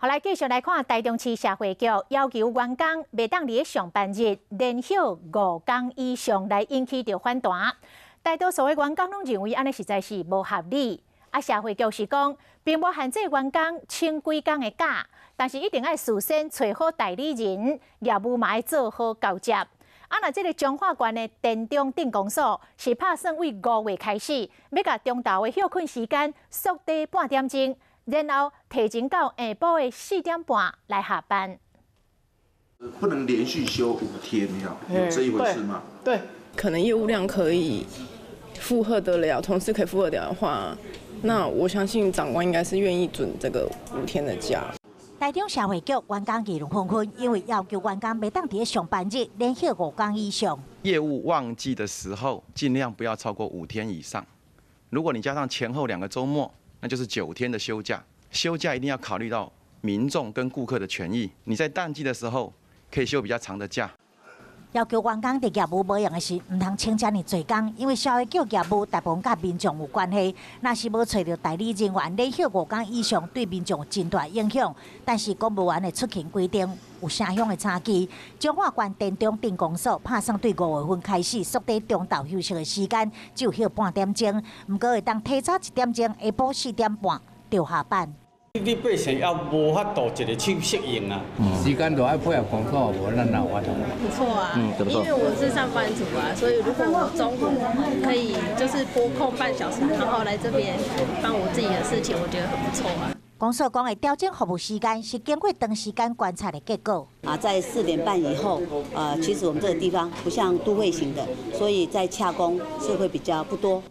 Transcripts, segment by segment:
好，來繼續來看台中市社會局要求員工袂當佇咧上班日連歇5工以上來引起著反彈。大多數的員工攏認為按呢實在是無合理。啊，社會局是講，並無限制員工請幾工的假，但是一定愛事先揣好代理人，業務嘛愛做好交接。啊，若這个彰化縣的田中鎮公所是拍算對5月開始，欲共中晝的歇睏時間縮短半點鐘，然後提前到下晡的4點半來下班。不能連續休5天，有這一回事嗎？對，可能業務量可以負荷得了，同事可以負荷得了的話，那我相信長官應該是願意准這個五天的假。台中社會局員工議論紛紛，因為要求員工袂當佇咧上班日連歇五工以上。業務旺季的時候，盡量不要超過五天以上。如果你加上前後2個週末，那就是9天的休假。休假一定要考慮到民眾跟顧客的權益。你在淡季的時候可以休比較長的假。要求員工佇業務無閒的時，毋通請遮爾濟工，因為社會局業務大部分佮民眾有關係。若是無揣著代理人員連歇五工以上，對民眾有真大影響。但是公務員的出勤規定有城鄉的差距。彰化縣田中鎮公所拍算對5月份開始縮短中晝休息的時間，只有歇半點鐘，毋過會當提早一點鐘，下晡4點半就下班。你變成猶無法度一个去適應啊，時間都愛配合工作，無咱哪有法度。不錯啊，因為我是上班族啊，所以如果我中午可以就是撥空半小時，然後來這邊辦我自己的事情，我覺得很不錯啊。公所講的調整服務時間是經過長時間觀察的結果。啊，在4點半以後，其實我們這個地方不像都會型的，所以在洽公是會比較不多。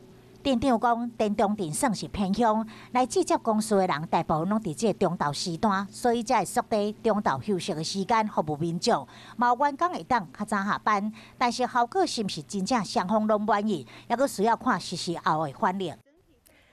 鎮長講，田中鎮算是偏鄉，來接公事的人大部分攏佇這個中晝時段，所以才會縮短中晝休息的時間，服務民眾。嘛有員工會當較早下班，但是效果是毋是真正雙方攏滿意，猶閣需要看實施後的反應。